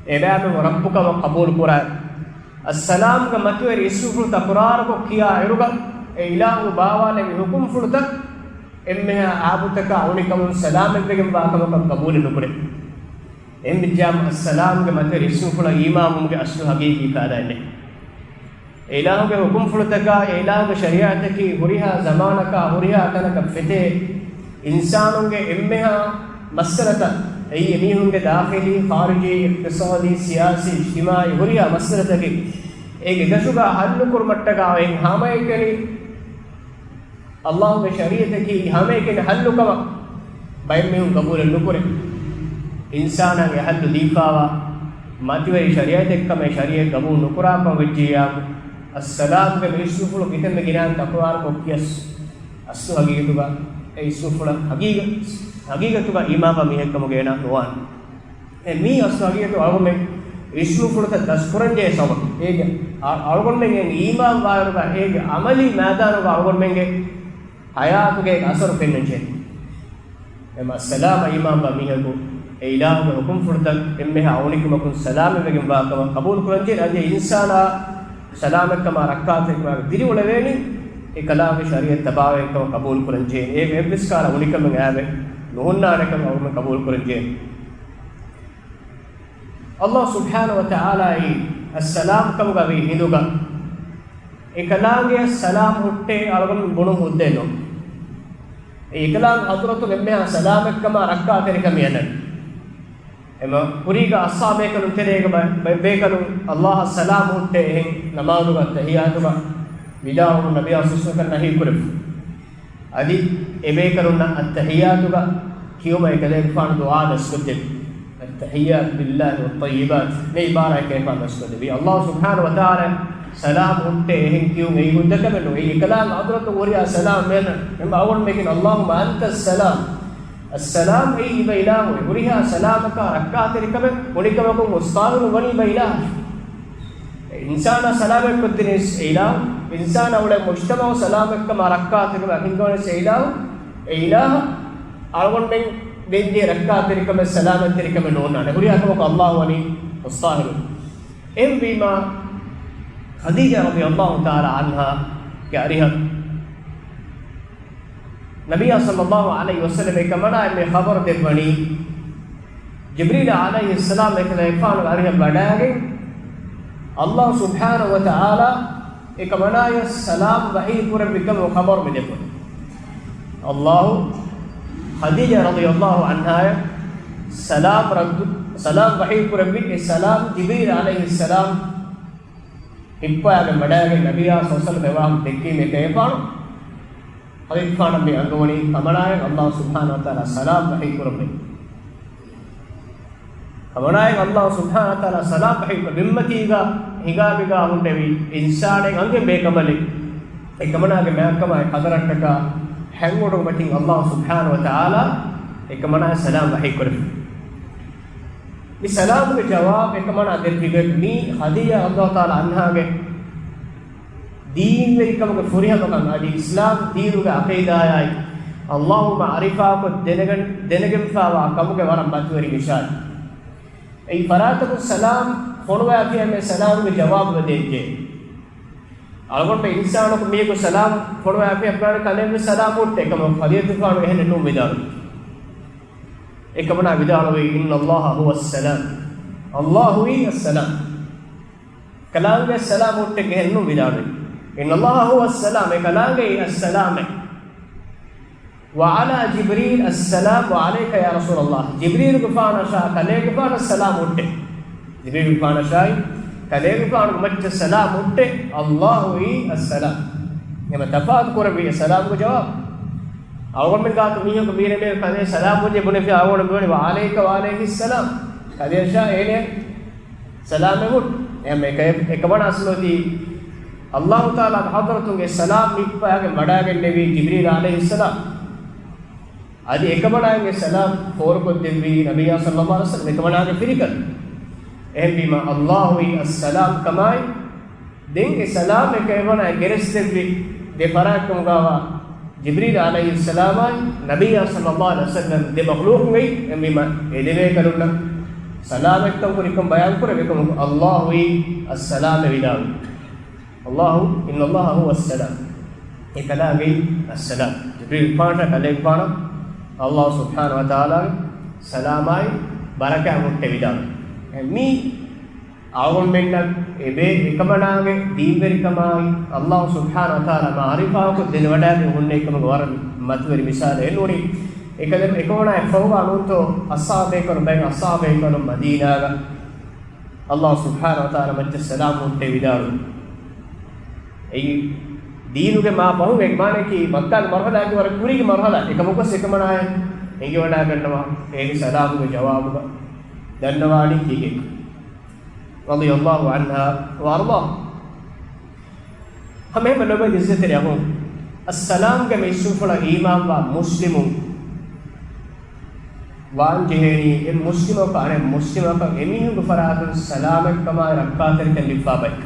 އެބައިމީހުން ރައްބުކަމަށް ޤަބޫލުކުރާ. އައްސަލާމްގެ މަތިވެރި އިސްމުފުޅު ތަކުރާރުކޮށް ކިޔާ އިރުގަ، އެ އިލާހު ބާވާލެއްވި ޙުކުމްފުޅުތައް އެންމެހާ އާބުތަކާ އުނިކަމުން ސަލާމަތްވެގެންވާ ކަމަކަށް ޤަބޫލެއް ނުކުރޭ. އެހެންވެއްޖާމަ އައްސަލާމްގެ މަތިވެރި އިސްމުފުޅަށް އީމާންވުމުގެ އަސްލު ޙަޤީޤީ ޤާއިދާއެއް ނެތް. އެ އިލާހުގެ ޙުކުމްފުޅުތަކާ، އެ އިލާހުގެ ޝަރީޢަތަކީ ހުރިހާ ޒަމާނަކާ ހުރިހާ ތަނަކަށް ފެތޭ އިންސާނުންގެ އެންމެހާ މައްސަލަތައް، އެއީ އެމީހުންގެ ދާޚިލީ، ޚާރިޖީ، އިޤްތިޞާދީ، ސިޔާސީ، އިޖްތިމާޢީ ހުރިހާ މައްސަލަތަކެއް އޭގެ ގަށުގަ ޙައްލުކުރުމަށްޓަކާ އެއް ހަމައެކަނި އައްލާހުގެ ޝަރީޢަތަކީ ހަމައެކަނި ޙައްލުކަމަށް ބައެއްމީހުން ޤަބޫލެއް ނުކުރޭ. އިންސާނާގެ ޙައްލު ދީފާވާ މަތިވެރި ޝަރީޢަތެއްކަމަށް ޝަރީޢަތް ޤަބޫލު ނުކުރާކަމަށް ވެއްޖިއްޔާ، އައްސަލާމްގެ މި އިސްމުފުޅު ކިތަންމެ ގިނައިން ތަކުރާރު ކޮށް ކިޔަސް، އަސްލު ހަގީގަތުގަ އެ އިސްމުފުޅަށް ހަގީގަ-، ހަގީގަތުގަ އީމާންވާ މީހެއްކަމުގަ އޭނާ ނުވާނެ. އެ މީ އަސްލު ހަގީގަތު އަޅުގަނޑުމެން އިސްމުފުޅުތައް ދަސްކުރަންޖެހޭ ސަބަބު. އޭގެ އަ-، އަޅުގަނޑުމެން އީމާންވާއިރުގަ އޭގެ އަމަލީ މައިދާނުގަ އަޅުގަނޑުމެންގެ ހަޔާތުގެ އަސަރު ފެންނަންޖެހޭ. އެމަ ސަލާމަށް އީމާންވާ މީހަކު އެ އިލާހުގެ ހުކުމްފުޅުތައް އެންމެހާ އުނިކަމަކުން ސަލާމަތްވެގެންވާ ކަމަށް ޤަބޫލުކުރަންޖެހޭ. އަދި އިންސާނާ ސަލާމަތްކަމާ ރައްކާތެރިކަމާ ދިރިއުޅެވޭނީ އެ ކަލާނގެ ޝަރީޢަތް ތަބާވެގެން ކަމަށް ޤަބޫލުކުރަންޖެހޭ. އޭގެ އެއްވެސް ކަހަލަ އުނިކަމެއް އައިވެ ނުހުންނާނެ ކަމަށް އަޅުގަނޑު ޤަބޫލުކުރަންޖެހޭ. އައްލާހު ސުބްޙާނަހު ވަތަޢާލާއީ އައްސަލާމް ކަމުގަ ވީ ހިނދުގަ އެކަލާނގެއަށް ސަލާމް ހުއްޓޭ އަޅުގަނޑު ބުނުން ހުއްދައެއް ނޫން. އެ އެކަލާނގެ ޙަޟްރަތުގަ އެންމެހާ ސަލާމަތްކަމާ ރައްކާތެރިކަމެއް އަންނަނީ. އެމަ ކުރީގަ އަޞްޙާބޭކަލުން ތެރޭގަ ބަ-، ބަ-، ބޭކަލުން އައްލާހަށް ސަލާމް ހުއްޓޭ އެހެން ނަމާދުގަ އައްތަޙިއްޔާތުގަ ވިދާޅުވުން ނަބިއްޔާ ޞައްލަﷲު ޢަލައިހި ވަސައްލަމަށް ނަހީ ކުރެއްވި. އަދި އެބޭކަލުންނަށް އައްތަޙިއްޔާތުގަ ކިޔުމަށް އެކަލޭގެފާނު ދުޢާ ދަސްކޮށްދެއްވި. التحيات لله والطيبات މި ޢިބާރާތް ކަލޭގެފާނު ދަސްކޮށްދެއްވީ. އައްލާހު ސުބްޙާނަހު ވަތަޢާލާ ސަލާމް ހުއްޓޭ އެހެން ކިޔުން އެއީ ހުއްދަ ކަމެއް ނޫން. އެއީ އެކަލާނގެ ޙަޟްރަތުގަ ހުރިހާ ސަލާމް މެން އެމަ އަވަން މެކިން اللهم أنت السلام. އައްސަލާމް އެއީ އިބަ އިލާހު. ހުރިހާ ސަލާމަކާ ރައްކާތެރިކަމެއް އުނިކަމަކުން މުސްތާހިލު ވަނީ އިބަ އިލާހު. އިންސާނާ ސަލާމަތްކޮށްދިނީސް އެ އިލާހު. އިންސާނާ އުޅޭ މުޖްތަމަޢު ސަލާމަތްކަމާ ރައްކާތެރިކަމާ ހިންގަވަނީސް އެ އިލާހު. އެ އިލާހަށް އަޅުގަނޑުމެން ދޭންޖެހޭ ރައްކާތެރިކަމެއް ސަލާމަތްތެރިކަމެއް ނޯންނާނެ. ހުރިހާ ކަމަކު އައްލާހު ވަނީ މުސްތާހިލު. އެހެންވީމާ، ޚަދީޖާ ރަޟިޔަﷲ ތަޢާލާ ޢަންހާގެ އަރިހަށް ނަބިއްޔާ ޞައްލަﷲު ޢަލައިހި ވަސައްލަމަ އެކަމަނާ އެންމެ ޚަބަރު ދެއްވަނީ، ޖިބްރީލް ޢަލައިހިއްސަލާމް އެކަލޭގެފާނުގެ އަރިހަށް ވަޑައިގެން، އައްލާހު ސުބްޙާނަހު ވަތަޢާލާ އެކަމަނާޔަށް ސަލާމް ވަޙީ ކުރެއްވި ކަމުގެ ޚަބަރު މި ދެއްވަނީ. އައްލާހު ޚަދީޖާ ރަޟިޔަﷲ ޢަންހާޔަށް ސަލާމް ރައްދު، ސަލާމް ވަޙީ ކުރެއްވި އެ ސަލާމް ޖިބްރީލް ޢަލައިހިއްސަލާމް ހިއްޕައިގެން ވަޑައިގެން ނަބިއްޔާ ޞައްލަﷲު ޢަލައިހި ވަސައްލަމަ އެވާހަކަ ދެއްކީމޭ ކަލޭގެފާނު ޚަލީފާނަށް މި އަންގަވަނީ ކަމަނާއަށް އައްލާހު ސުބްޙާނަހު ވަތަޢާލާ ސަލާމް ވަޙީ ކުރައްވަނީ. ކަމަނާއަށް އައްލާހު ސުބްޙާނަހު ވަތަޢާލާ ސަލާމް ވަޙީ ކުރައްވަނީ. ބިންމަތީގަ ހިނގާ މިގާ ހުންނެވި އިންސާނެއް އަންހެން ބޭކަނބަލެއް އެކަމަނާގެ މާތްކަމާއި ޤަދަރަށްޓަކާ ހަތް އުޑުން މަތިން އައްލާހު ސުބްޙާނަހު ވަތަޢާލާ އެކަމަނާއަށް ސަލާމް ވަޙީ ކުރެއްވި. މި ސަލާމުގެ ޖަވާބު އެކަމަނާ ދެއްވި ގޮތް މީ ޚަދީޖާ ރަޟިޔަﷲ ތަޢާލާ ޢަންހާގެ ދީންވެރިކަމުގެ ފުރިހަމަކަން އަދި އިސްލާމް ދީނުގެ ޢަޤީދާއާއި އައްލާހު މަޢުރިފާކޮށް ދެނެގެން، ދެނެގެންފާވާ ކަމުގެ ވަރަށް މަތިވެރި މިސާލެއް. އެއީ ފަރާތަކުން ސަލާމް ފޮނުވާފިއްޔާ މި ސަލާމްގެ ޖަވާބު ދޭންޖެހޭ. އަޅުގަނޑު އިންސާނަކު މީހަކު ސަލާމް ފޮނުވާފިއްޔާ ބުނާނެ ކަލޭގެފާނު ސަލާމް ހުއްޓޭ ކަމަށް ޚަދީޖާތު ފާނު އެހެނެއް ނޫން ވިދާޅުވި. އެކަމަނާ ވިދާޅުވީ، إن الله هو السلام. އައްލާހުއީ އައްސަލާމް. ކަލާނގެ ސަލާމް ހުއްޓެއް އެހެން ނޫން ވިދާޅުވީ. إن الله هو السلام. އެ ކަލާނގެއީ އައްސަލާމޭ. وعلى جبريل السلام وعليك يا رسول الله. ޖިބްރީލުގެފާނަށާ ކަލޭގެފާނަށް ސަލާމް ހުއްޓޭ. ޖިބްރީލުގެފާނަށާއި ކަލޭގެފާނުގެ މައްޗަށް ސަލާމް ހުއްޓޭ. އައްލާހުއީ އައްސަލާމް. އެމަ ތަފާތު ކުރެއްވި އެ ސަލާމްގެ ޖަވާބު. އަޅުގަނޑުމެން ގާތު މީހަކު މީރެ މޭ ކަލޭ ސަލާމް ވަންޏޭ ބުނެފި އަޅުގަނޑު ބުނެވަނީ، وعليك وعليه السلام. ކަލޭއަށާ އޭނަ ސަލާމެއް ހުއްޓު. އެހެން އެކަ-، އެކަމަނާ އަސްލު އޮތީ އައްލާހު ތަޢާލާގެ ޙަޟްރަތުން އެ ސަލާމް މި ހިއްޕައިގެން ވަޑައިގެންނެވީ ޖިބްރީލް ޢަލައިހިއްސަލާމް. އަދި އެކަމަނާއަށް އެ ސަލާމް ފޯރުކޮށްދެއްވީ ނަބިއްޔާ ޞައްލަﷲު ޢަލައިހި ވަސައްލަމް އެކަމަނާގެ ފިރިކަލުން. އެހެންވީމާ، އައްލާހުއީ އައްސަލާމް ކަމާއި، ދެން އެ ސަލާމް އެކަމަނާއަށް ގެނެސްދެއްވި ދެ ފަރާތްކަމުގައިވާ ޖިބްރީލް ޢަލައިހިއްސަލާމާއި ނަބިއްޔާ ޞައްލަﷲު ޢަލައިހި ވަސައްލަމް ދެ މަޚްލޫޤުން އެއީ. އެހެންވީމާ، އެ ދެބޭކަލުންނަށް ސަލާމަތްކަން ކުރިކަން ބަޔާންކުރެއްވި ކަމުގަ އައްލާހުއީ އައްސަލާމޭ ވިދާޅުވި. އައްލާހު، إن الله هو السلام. އެ ކަލާނގެއީ އައްސަލާމް. ޖިބްރީލްގެފާނަށާ ކަލޭގެފާނަށް އައްލާހު ސުބްޙާނަހު ވަތަޢާލާގެ ސަލާމާއި ބަރަކާތް ހުއްޓޭ ވިދާޅުވި. މީ އަޅުގަނޑުމެންނަށް އެބޭ އެކަމަނާގެ ދީންވެރިކަމާއި، އައްލާހު ސުބްޙާނަހު ވަތަޢާލާ މަޢުރިފާކޮށް ދެނެވަޑައިގެން ހުންނެވި ކަމުގެ ވަރަށް މަތިވެރި މިސާލެއް ނޫނީ. އެކަލެ-، އެކަމަނާ އެއްފަހުގަ ނޫންތޯ އަޞްޙާބޭކަލުން، ބައެއް އަޞްޙާބޭކަލުން މަދީނާގަ އައްލާހު ސުބްޙާނަހު ވަތަޢާލާ މައްޗަށް ސަލާމް ހުއްޓޭ ވިދާޅުވި. އެއީ ދީނުގެ މާ ފަހުން އެ މާނައަކީ މައްކާގެ މަރުޙަލާއަކީ ވަރަށް ކުރީގެ މަރުޙަލާ. އެކަމަކުވެސް އެކަމަނާއަށް އެނގިވަޑައިގަންނަވާ އޭގެ ސަލާމުގެ ޖަވާބުގަ ދަންނަވާނީ ކީކޭ. رضي الله عنها وأرضاها. ހަމައެހެންމެ ލޮބުވެތި ޢިއްޒަތްތެރި އަޚުން، އައްސަލާމްގެ މި އިސްމުފުޅަށް އީމާންވާ މުސްލިމުން ވާން ޖެހޭނީ، އެއް މުސްލިމަކު އަނެއް މުސްލިމަކަށް އެމީހުންގެ ފަރާތުން ސަލާމަތްކަމާއި ރައްކާތެރިކަން ލިބިފާ ބައެއް.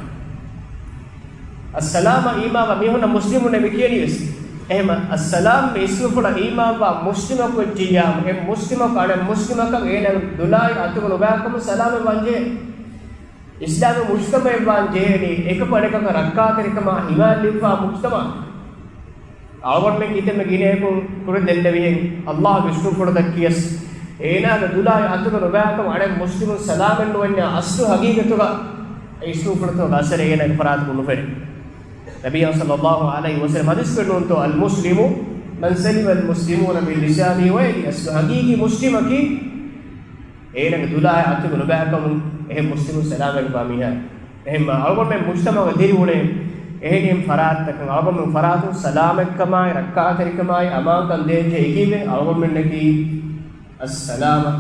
އައްސަލާމަށް އީމާންވާ މީހުންނަށް މުސްލިމުން މި ކިޔަނީވެސް. އެހެންމަ އައްސަލާމް މި އިސްމުފުޅަށް އީމާންވާ މުސްލިމަކު ވެއްޖިއްޔާމު، އެ މުސްލިމަކު އަނެއް މުސްލިމަކަށް އޭނާގެ ދުލާއި އަތުގަ ނުބައިކަމުން ސަލާމަތް ވާން ޖެހޭ. އިސްލާމީ މުޖްތަމަޢެއް ވާން ޖެހޭނީ، އެކަކު އަނެކަކަށް ރައްކާތެރިކަމާ ހިމާޔަތް ލިބިފާ މުޖްތަމަޢެއް. އަޅުގަނޑުމެން ކިތަންމެ ގިނައަކުން ކުރިން ދެންނެވިހެން، އައްލާހުގެ އިސްމުފުޅުތައް ކިޔަސް، އޭނާގެ ދުލާއި އަތުގަ ނުބައިކަމުން އަނެއް މުސްލިމުން ސަލާމަތް ނުވަންޏާ، އަސްލު ހަގީގަތުގަ އެ އިސްމުފުޅުތަކުގެ އަސަރެއް އޭނާގެ ފަރާތަކުން ނުފެނޭ. ނަބިއްޔާ ޞައްލައްލާހު ޢަލައިހި ވަސައްލަމް ޙަދީޘް ކުރެއްވި ނޫންތޯ، المسلم من سلم المسلمون من لسانه ويده. އަސްލު ހަގީގީ މުސްލިމަކީ އޭނާގެ ދުލާއި އަތުގަ ނުބައިކަމުން އެހެން މުސްލިމުން ސަލާމަތްވާ މީހާ. އެހެންމަ އަޅުގަނޑުމެން މުޖްތަމަޢުގަ ދިރިއުޅޭ އެހެނިހެން ފަރާތްތަކަށް، އަޅުގަނޑުމެން ފަރާތުން ސަލާމަތްކަމާއި ރައްކާތެރިކަމާއި އަމާންކަން ދޭންޖެހޭ އެކީވެ، އަޅުގަނޑުމެންނަކީ އައްސަލާމަށް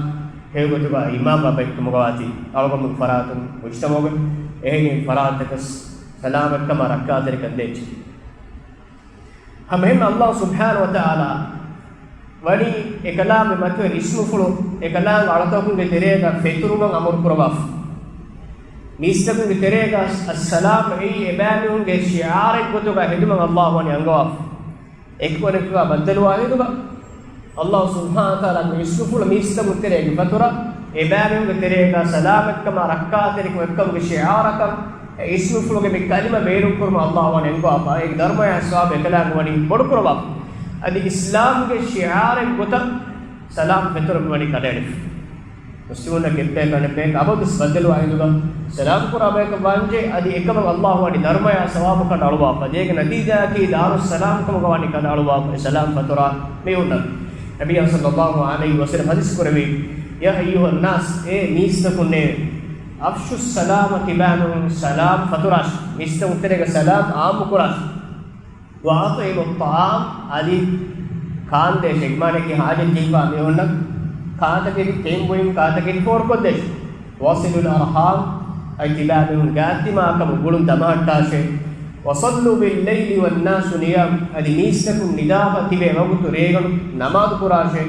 ހެޔޮގޮތުގަ އީމާންވާ ބައެއްކަމުގަ ވާތީ، އަޅުގަނޑުމެން ފަރާތުން މުޖްތަމަޢުގަ އެހެނިހެން ފަރާތްތަކަށް ސަލާމަތްކަމާ ރައްކާތެރިކަން ދޭންޖެހޭ. ހަމައެހެންމެ އައްލާހު ސުބްޙާނަހު ވަތަޢާލާ ވަނީ އެކަލާނގެ މަތިވެރި އިސްމުފުޅު އެކަލާނގެ އަޅަތަކުންގެ ތެރޭގަ ފެތުރުމަށް އަމުރު ކުރަވާފަ. މީސްތަކުންގެ ތެރޭގަ އައްސަލާމް އެއީ އެބައިމީހުންގެ ޝިޢާރެއް ގޮތުގަ ހެދުމަށް އައްލާހު ވަނީ އަންގަވާފަ. އެކަކު އަނެކަކާ ބައްދަލުވާ ހިނދުގަ، އައްލާހު ސުބްޙާނަހު ވަތަޢާލާ މި އިސްމުފުޅު މީސްތަކުން ތެރޭގެ ފަތުރަށް އެބައިމީހުންގެ ތެރޭގަ ސަލާމަތްކަމާ ރައްކާތެރިކަން އެއްކަމުގެ ޝިޢާރަކަށް އެ އިސްމުފުޅުގެ މި ކަލިމަ ބޭނުންކުރުމަށް އައްލާހު ވަނީ އެންގުވާފަ. އޭގެ ދަރުމަޔާ ސަވާބު އެކަލާނގެ ވަނީ ބޮޑުކުރަވާފަ. އަދި އިސްލާމްގެ ޝިޢާރެއް ގޮތަށް ސަލާމް ފެތުރުން ވަނީ ކަނޑައެޅިފަ. މުސްލިމުންނަކީ އެއްބަޔަކު އަނެއްބަޔަކަށް އަބަދުވެސް ބައްދަލުވާ ހިނދުގަ ސަލާމް ކުރާ ބަޔަކަށް ވާންޖެހޭ، އަދި އެކަމަށް އައްލާހު ވަނީ ދަރުމަޔާ ސަވާބު ކަނޑައަޅުވާފަ. އޭގެ ނަތީޖާއަކީ ދާރުއްސަލާމް ކަމުގަ ވަނީ ކަނޑައަޅުވާފަ އެ ސަލާމް ފަތުރާ މީހުންނަށް. ނަބިއްޔާ ޞައްލައްލާހު ޢަލައިހި ވަސައްލަމް ޙަދީޘް ކުރެއްވި، يا أيها الناس، އޭ މީސްތަކުންނޭ، أفشوا السلام، ތިބާމީހުން ސަލާމް ފަތުރާށި، މީސްތަކުން ތެރޭގަ ސަލާމް ޢާއްމު ކުރާށި. وأطعموا الطعام، އަދި ކާންދޭށި، އެކަމާ ހާޖަތް ޖެހިފާ މީހުންނަށް ކާތަކެތި ކެއިން ބުއިން ކާތަކެތި ފޯރުކޮށްދޭށި. وصلوا الأرحام، އަދި ތިބާމީހުން ގާތްތިމާކަމު ގުޅުން ދަމަހައްޓާށޭ. وصلوا بالليل والناس نيام، އަދި މީސްތަކުން ނިދާފަ ތިބޭ ވަގުތު ރޭގަނޑު ނަމާދު ކުރާށޭ.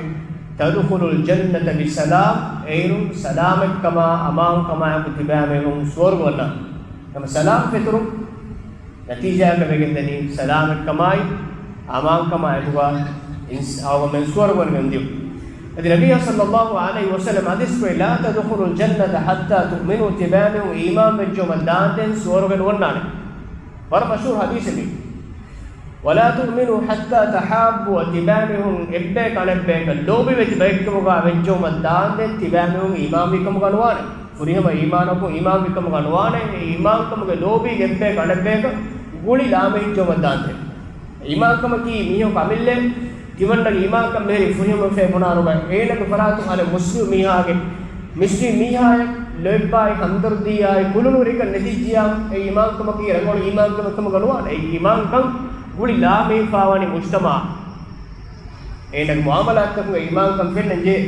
تدخلوا الجنة بسلام، އޭރުން ސަލާމަތްކަމާ އަމާންކަމާއެކު ތިބާމީހުން ސުވަރުގެ ވަންނާނެ. ހަމަ ސަލާމް ފެތުރުން ނަތީޖާއަކަށް ވެގެންދަނީ ސަލާމަތްކަމާއި އަމާންކަމާ އެކުގަ އިންސް-، އަޅުގަނޑުމެން ސުވަރުގެ ވަން އެންމެ އުނދިޔު. އަދި ނަބިއްޔާ ޞައްލައްލާހު ޢަލައިހި ވަސައްލަމް ޙަދީޘް ކުރޭ، لا تدخلوا الجنة حتى تؤمنوا، ތިބާމީހުން އީމާން ވެއްޖައުމަށް ދާންދެން ސުވަރުގެ ނުވަންނާނެ. ވަރަށް މަޝްހޫރު ޙަދީޘެއް މީ. ولا تؤمنوا حتى تحابوا، ތިބާމީހުން އެއްބަޔަކު އަނެއްބަޔަކަށް ލޯބިވެތި ބައެއްކަމުގަ ވެއްޖައުމަށް ދާންދެން ތިބާމީހުން އީމާންވިކަމުގަ ނުވާނެ. ފުރިހަމަ އީމާނަކު އީމާންވިކަމުގަ ނުވާނެ. އެ އީމާންކަމުގެ ލޯބީގެ އެއްބަޔަކު އަނެއްބަޔަކަށް ގުޅި ލާމެހިއްޖައުމަށް ދާންދެން. އީމާންކަމަކީ މީހަކު އަމިއްލަ ތިމަންނަގެ އީމާންކަން މިހިރީ ފުރިހަމަ ފޭ ބުނާނުގަ އޭނަގެ ފަރާތުން އަނެއް މުސްލިމް މީހާގެ، މުސްލިމް މީހާއަށް ލޯތްބާއި ހަމްދަރްދީއާއި ކުލުނުވެރިކަން ނެތިއްޖިޔާ އެ އީމާންކަމަކީ ރަނގަޅު އީމާންކަމެއް ކަމުގަ ނުވާނެ. އެ އީމާންކަން ގުޅި ލާމެހިފާވަނީ މުޖްތަމަޢަށް. އޭނަގެ މުޢާމަލާތްތަކުގަ އީމާންކަން ފެންނަން ޖެހޭ.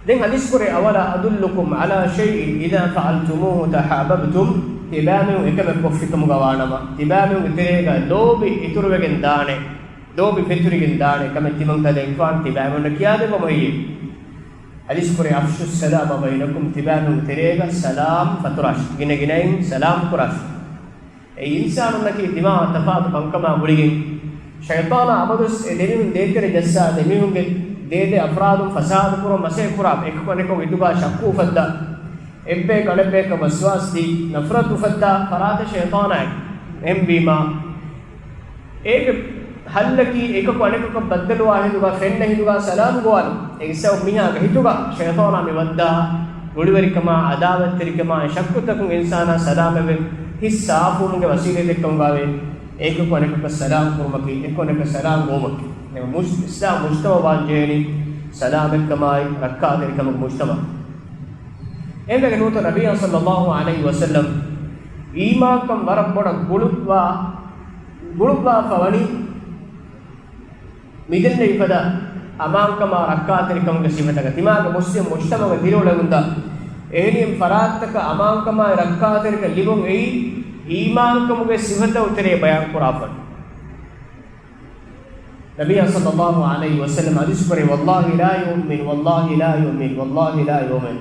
ދެން ޙަދީޘް ކުރޭ، أولا أدلكم على شيء إذا فعلتموه تحاببتم، ތިބާމީހުން އެކަމެއް ކޮށްފިކަމުގަ ވާނަމަ، ތިބާމީހުންގެ ތެރޭގަ ލޯބި އިތުރުވެގެން ދާނެ، ލޯބި ފެތުރިގެން ދާނެ ކަމެއް ތިމަން ކަލޭގެފާނު ތިބާމީހުންނަށް ކިޔާދެއްވަމު ހެއްޔޭ؟ ޙަދީޘް ކުރޭ، أفشوا السلام بينكم، ތިބާމީހުން ތެރޭގަ ސަލާމް ފަތުރާށި، ގިނަ ގިނައިން ސަލާމް ކުރާށި. އެ އިންސާނުންނަކީ ދިމާވާ ތަފާތު ކަންކަމާ ގުޅިގެން، ޝައިޠާނާ އަބަދުވެސް އެ ދެމީހުން ދޭތެރެ ޖައްސާ، ދެމީހުންގެ ދޭދޭ އަފްރާދުން ފަސާދަ ކުރަން މަސައްކަތް ކުރާ، އެކަކު އަނެކަކު އިތުގަ ޝައްކު އުފައްދާ، އެއްބަޔަކު އަނެއްބަޔަކަށް ވަސްވާސް ދީ، ނަފްރަތު އުފައްދާ ފަރާތެއް ޝައިޠާނާއެކު. އެހެންވީމާ، އޭގެ ޙައްލަކީ އެކަކު އަނެކަކަށް ބައްދަލުވާ ހިނދުގަ، ފެންނަ ހިނދުގަ ސަލާމް ގޮވާލުން. އޭގެ ސަބަބު މީހާގެ ހިތުގަ ޝައިޠާނާ މި ވައްދާ ގުޅިވެރިކަމާ، ޢަދާވަތްތެރިކަމާ، ޝައްކުތަކުން އިންސާނާ ސަލާމަތްވެ، ހިތް ސާފުވުމުގެ ވަސީލަތެއްކަމުގަވޭ. އެކަކު އަނެކަކަށް ސަލާމް ކުރުމަކީ، އެކަކު އަނެކަށް ސަލާމް ގޮވުމަކީ. މުސް-، އިސްލާމް މުޖްތަމަޢު ވާން ޖެހޭނީ ސަލާމަތްކަމާއި ރައްކާތެރިކަމުގެ މުޖްތަމަޢު. އެހެންވެގެން ނޫންތޯ ނަބިއްޔާ ޞައްލައްލާހު ޢަލައިހި ވަސައްލަމް އީމާންކަން ވަރަށް ބޮޑަށް ގުޅުއްވާ، ގުޅުއްވާފަ ވަނީ މިދެންނެވި ފަދަ އަމާންކަމާ ރައްކާތެރިކަމުގެ ސިފަތަކަށް. ތިމާގެ މުސްލިމް މުޖްތަމަޢުގަ ދިރިއުޅެމުންދާ އެހެނިހެން ފަރާތްތަކަށް އަމާންކަމާއި ރައްކާތެރިކަން ލިބުން އެއީ އީމާންކަމުގެ ސިފަތައް ތެރޭ ބަޔާން ކުރާފަ. ނަބިއްޔާ ޞައްލައްލާހު ޢަލައިހި ވަސައްލަމް ޙަދީޘް ކުރޭ، "والله لا يؤمن، والله لا يؤمن، والله لا يؤمن."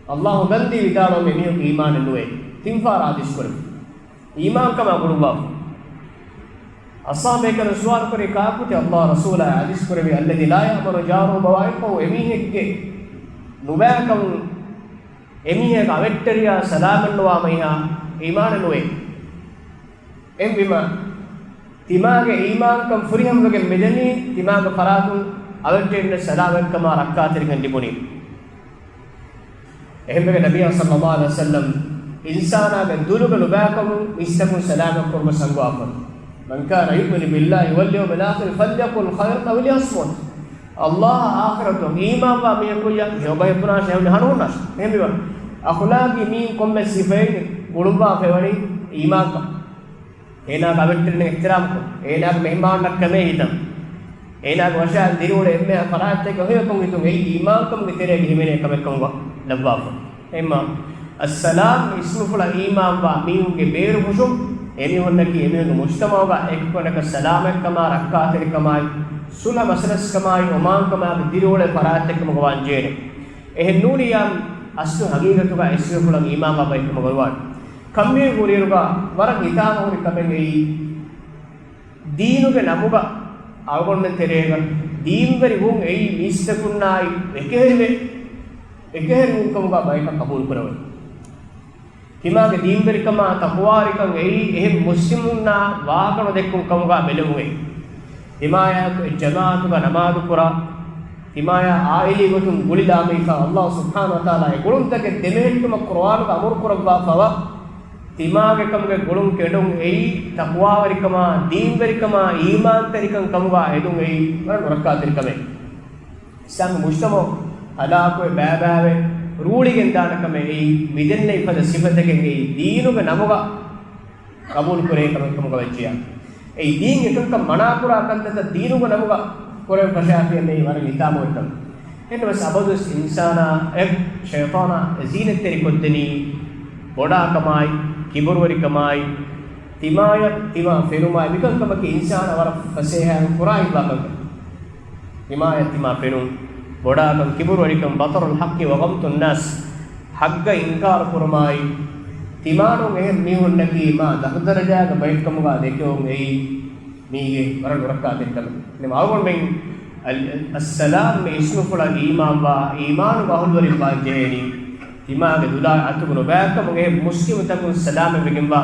ﷲ ދަންދީ ވިދާޅުވަމޭ މީހަކު އީމާނެއް ނުވޭ. ތިން ފަހަރަށް ޙަދީޘް ކުރެވި. އީމާންކަމާ ގުޅުއްވާފަ. އަޞްޙާބޭކަލުން ސުވާލު ކުރީ، ކާކުތެ ﷲ ރަސޫލާ ޙަދީޘް ކުރެވި، "الذي لا يأمن جاره بوائقه"، އެމީހެއްގެ ނުބައިކަމުން އެމީހަކަށް އަވެއްޓެރިޔާ ސަލާމަތްނުވާ މީހާ އީމާނެއް ނުވޭ. އެހެންވީމަ، ތިމާގެ އީމާންކަން ފުރިހަމަވެގެން މިދަނީ، ތިމާގެ ފަރާތުން އަވެއްޓެރިންނަށް ސަލާމަތްކަމާ ރައްކާތެރިކަން ލިބުނީ. އެހެންވެގެން ނަބިއްޔާ ޞައްލައްލާހު ޢަލައިހި ވަސައްލަމް އިންސާނާގެ ދުލުގެ ނުބައިކަމުން މީސްތަކުން ސަލާމަތްކުރުމަށް ސަންގޮއާފަ. "من كان يؤمن بالله واليوم الآخر فليقل خيرا أو ليصمت." ﷲ އާޚިރަތު އީމާންވާ މީހަކު ކުއްޔަށް ހެޔޮބަހެއް ބުނާށި، ހެޔޮ ނުހަނު ހުންނާށި. އެހެންވީމަ، އަޚުލާގީ މީން ކޮންމެ ސިފައެއް ގުޅުއްވާފަ ވަނީ އީމާންކަން. އޭނާގެ އަވެއްޓެރިންނަށް އިޙްތިރާމްކޮށް، އޭނާގެ މެހެމާނަށް ކަމޭ ހިތަން، އޭނާގެ ވަށާއި ދިރިއުޅޭ އެންމެހާ ފަރާތްތަކަށް ހެޔޮކޮށް ހިތުން އެއީ އީމާންކަމުގެ ތެރޭގަ ހިމެނޭ ކަމެއްކަމުގަ ލައްވާފަ. އެހެންމަ، އައްސަލާމް އިސްމުފުޅަށް އީމާންވާ މީހުންގެ ބޭރުފުށުން އެމީހުންނަކީ އެމީހުންގެ މުޖްތަމަޢުގަ އެކިކަންކަން ސަލާމަތްކަމާ ރައްކާތެރިކަމާއި ޞުލްޙަ މަސަލަސްކަމާއި އޮމާންކަމާގެ ދިރިއުޅޭ ފަރާތްތަކުގަ ވާންޖެހޭނެ. އެހެންނޫނިއްޔާ އަސްލު ހަގީގަތުގަ އިސްމުފުޅަށް އީމާންވާ ބައެއްކަމުގަ ވާނެ. ކަންމިހެން ހުރިއިރުގަ ވަރަށް ހިތާމަހުރި ކަމެއް އެއީ، ދީނުގެ ނަމުގަ އަޅުގަނޑުމެން ތެރޭގަ ދީންވެރި ވުން އެއީ މީސްތަކުންނާއި އެކެހެރިވެ، އެކެހެރިވުންކަމުގަ ބަޔަކަށް ޤަބޫލުކުރެވޭ. ތިމާގެ ދީންވެރިކަމާ ތަޤްވާވެރިކަން އެއީ އެހެން މުސްލިމުންނާ ވާހަކަނުދެއްކުން ކަމުގަ ބެލެވުމޭ. ތިމާޔާ ޖަމާޢަތުގަ ނަމާދުކުރާ، ތިމާޔާ އާއިލީ ގޮތުން ގުޅިލާމެހިފާ، ﷲ ސުބްޙާނަހު ވަތަޢާލާ އެ ގުޅުންތަކެއް ދެމެހެއްޓުމަށް ޤުރުއާނުގަ އަމުރުކުރައްވާފައިވާ، ތިމާގެ ކަމުގެ ގުޅުން ކެނޑުން އެއީ، ތަޤްވާވެރިކަމާ، ދީންވެރިކަމާ، އީމާންތެރިކަން ކަމުގަ ހެދުން އެއީ ވަރަށް ނުރައްކާތެރި ކަމެއް. އިސްލާމީ މުޖްތަމަޢު ހަލާކުވެ ބައިބައިވެ ރޫޅިގެން ދާނެ ކަމެއް އެއީ، މިދެންނެވި ފަދަ ސިފަތަކެއް އެއީ، ދީނުގެ ނަމުގަ ޤަބޫލުކުރޭ ކަމެއް ކަމުގަ ވެއްޖިއްޔާ. އެއީ ދީން އެކަންކަން މަނާކުރާ ކަންތައްތައް ދީނުގެ ނަމުގަ ކުރެވެން ފަށާފިއްޔާ މިއީ ވަރަށް ހިތާމަހުރި ކަމެއް. އެހެންނަމަވެސް އަބަދުވެސް އިންސާނާ އެ ޝައިޠާނާ އެ ޒީނަތްތެރިކޮށްދެނީ ބޮޑާކަމާއި، ކިބުރުވެރިކަމާއި، ތިމާޔަށް ތިމާ ފެނުމާއި، މިކަންކަމަކީ އިންސާނާ ވަރަށް ފަސޭހައިން ކުރާ ހިތްވާ ކަންކަން. ތިމާޔަށް ތިމާ ފެނުން، ބޮޑާކަން، ކިބުރުވެރިކަން، بطر الحق وغمط الناس، ޙައްޤަށް އިންކާރު ކުރުމާއި، ތިމާނުން އެހެން މީހުންނަކީ މާ ދަށުދަރަޖާގެ ބައެއްކަމުގަ ދެކެވުން އެއީ، މީގެ ވަރަށް ނުރައްކާތެރި ކަމެއް. އަޅުގަނޑުމެން އަލް-، އައްސަލާމް މި އިސްމުފުޅަށް އީމާންވާ، އީމާނުގެ އަހުލުވެރިން ވާން ޖެހޭނީ، ތިމާގެ ދުލާ އަތުގަ ނުބައިކަމުގެ މުސްލިމުތަކުން ސަލާމަތްވެގެންވާ،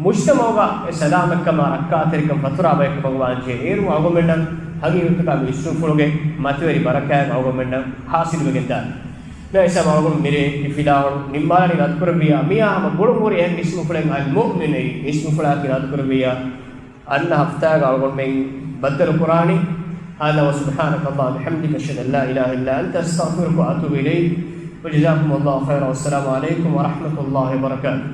މުޖްތަމަޢުގަ އެ ސަލާމަތްކަމާ ރައްކާތެރިކަން ފަތުރާ ބައެއްކަމުގަ ވާންޖެހޭ. އޭރު އަޅުގަނޑުމެންނަށް ހަގީގަތުގަ މި އިސްމުފުޅުގެ މަތިވެރި ބަރަކާތް އަޅުގަނޑުމެންނަށް ޙާޞިލުވެގެންދާނެ. މި ހިސާބަށް އަޅުގަނޑު މިރޭ މި ފިލާވަޅު ނިންމާލަނީ ރަދުކުރެއްވިއްޔާ، މިއާ ހަމަ ގުޅުން ހުރި އެހެން އިސްމުފުޅެއް އަލް މުއުމިން އެއީ އިސްމުފުޅާއެކީ ރަދުކުރެއްވިއްޔާ، އަންނަ ހަފްތާގަ އަޅުގަނޑުމެން ބައްދަލު ކުރާނީ. هذا وسبحانك اللهم وبحمدك، أشهد أن لا إله إلا أنت، أستغفرك وأتوب إليك. وجزاكم الله خيرا، والسلام عليكم ورحمة الله وبركاته.